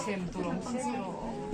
Chhem tur awm se ni rawh.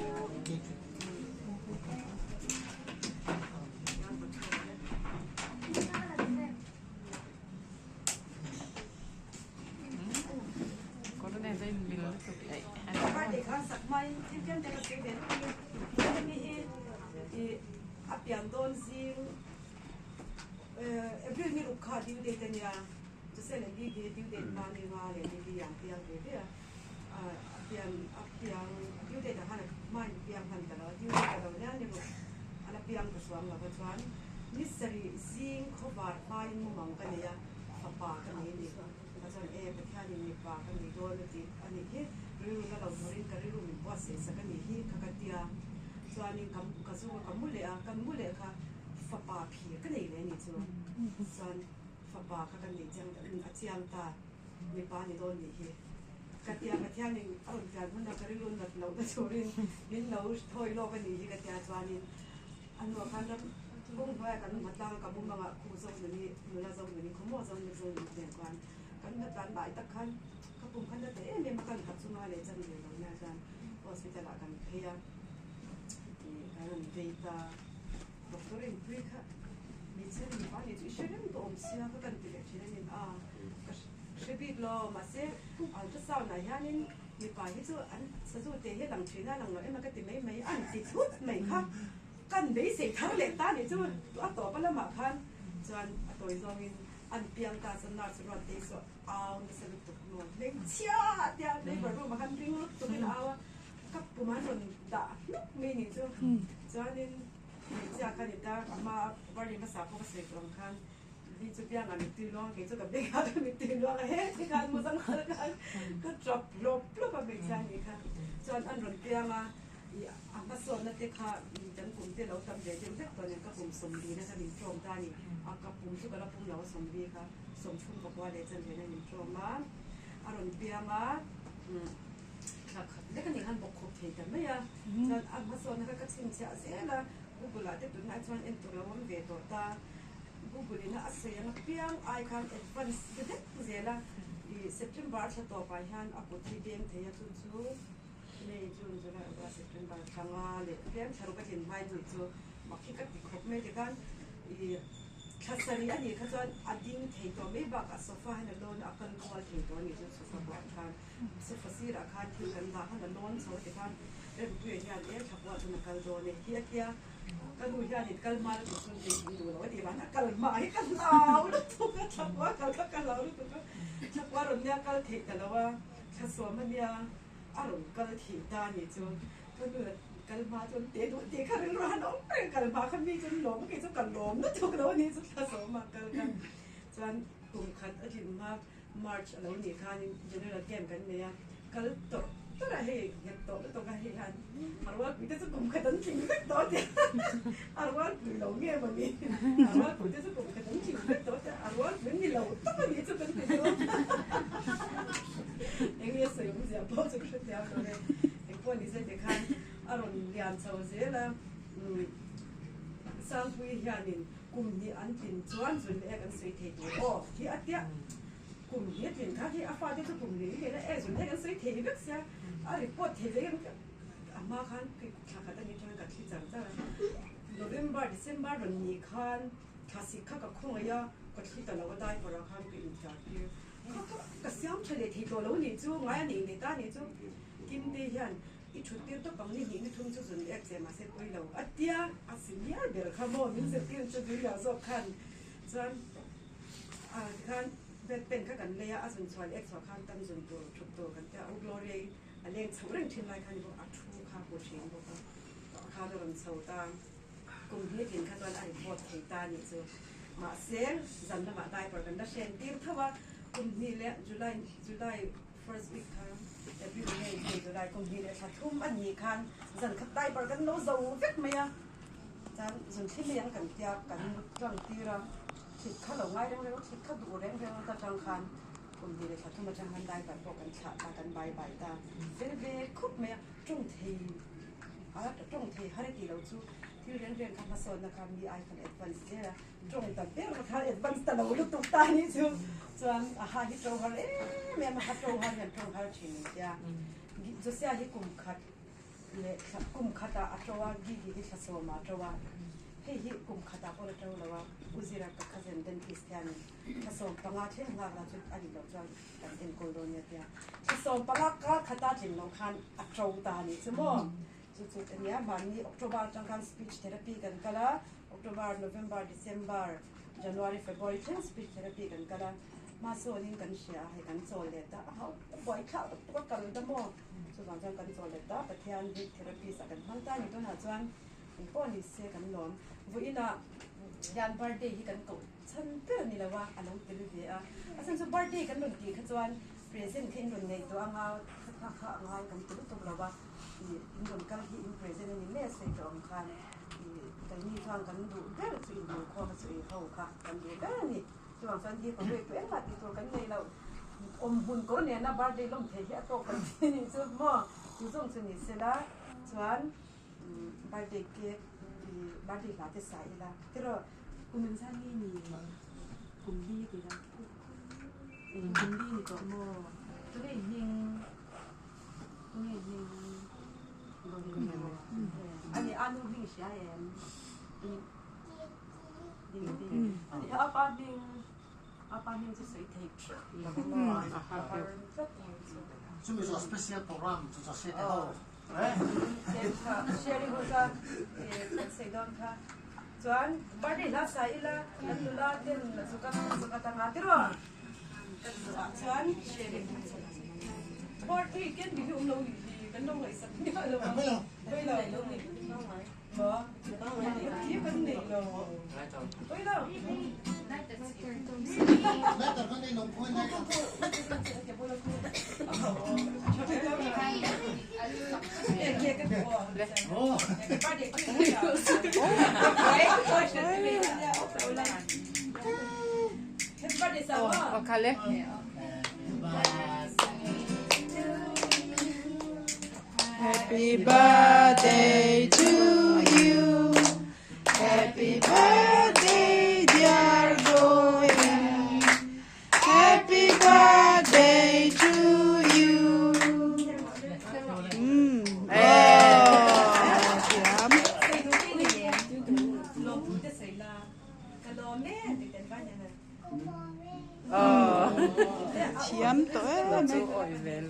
I thut tir tawp ang ni hnih ni thum chu zun ek che mahse pawi lo a tia a senior ber kha maw min zirtir chu junior zawk khan chuan ah tikhan bed pen kha kan lei a, a zun chhuah leh ek chhuah khan tam zun tur thut tur kan tia U Gloria-i a leng chho reng thin lai khan bawk a thu kha hmu thin bawk a khan a rawn chho ta kum hnih tlin kha chuan a report thei ta a nih chu mahse zan lamah diaper kan la hren tir tho a kum hnih leh July July First week kha April, May, June, July kum hnih leh thla thum a nih khan zan khat diaper kan lo zo vek mai a, chuan zun thli mai ang kan tia kan tlang tir a, thlit kha lo ngai reng reng a, thlit kha duh reng reng a ta tang khan kum hnih leh thla thum atang khan diaper pawh kan thlah ta, kan bai bai ta fel ve khup mai a, tawng thei a tawng thei har e tih loh chu thil reng reng kha hmasawnna kha mi ai khan advance zel a. Tawng ta ber kha advance ta lo lutuk ta anih chu chuan a ha hi to har em em a ha to har hian tawng har thin ang tia Josia hi kum khat leh thla kum khatah a to a Gigi hi thla sawmah a to a hei hi kum khatah pawh la to lo a U Zira ka cousin dentist hianin thla 15 thleng hlak la chu a nih loh chuan kan enkawl dawn nia tia thla 15 kar khata tling loh khan a to ta anih chu maw chu chu ania mahni October atang khan speech therapy kan kal a. October, November, December, January, February thleng speech therapy kan kal a, hma sawnin kan hria a, hei kan chawl leh ta a, hau buai thlak tak tak a kal ta maw? Chuvang chuan kan chawl leh ta, Pathian hi therapist ah kan hmang ta a ni tunah chuan engpawh ni se kan lawm. Vawiinah hian birthday hi kan koh chhan ber a ni lo a, a lo tel ve a, a chhan chu birthday kan rawn tih kha chuan present kha in rawn ngaihtuah anga kha kha a ngai kan ti lutuk lo a, ih in rawn kal hi in present a ni mai a sawi tawh ang khan. Keini chuan kan duh ber chu inhmuh khawm a chu ei ho kha kan duh ber a ni. Chuvang chuan hi pawh tu engmah tih tur kan nei lo. Awm hmun kawr nena birthday lawm thei hi a tawk kan ti a nih chu maw? Chu zawng chu ni sela chuan birthday cake birthday hla te sa ila tiraw kum engzat nge ni kum li ti la kum li ni tawh maw? Tunge hming tunge hming Ani anu hming hria em? Ani apa hming apa hming chu sawi thei theuh lo maw? Chumi chu special program chu chu se te ho. Sharing ho chuan kan sawi dawn kha. Chuan birthday hla sa ila kan nula ten zuka zuka tanga tiraw? Kan zuah chuan sharing Birthday ken bi hi awm lo nih hi kan lo ngaihsak miah lo a. Pawi lo. Maw? Thi kan nei lo. Pawi lo. Happy birthday to you Happy birthday dear Gloria Happy birthday to you Thiam tawh em em.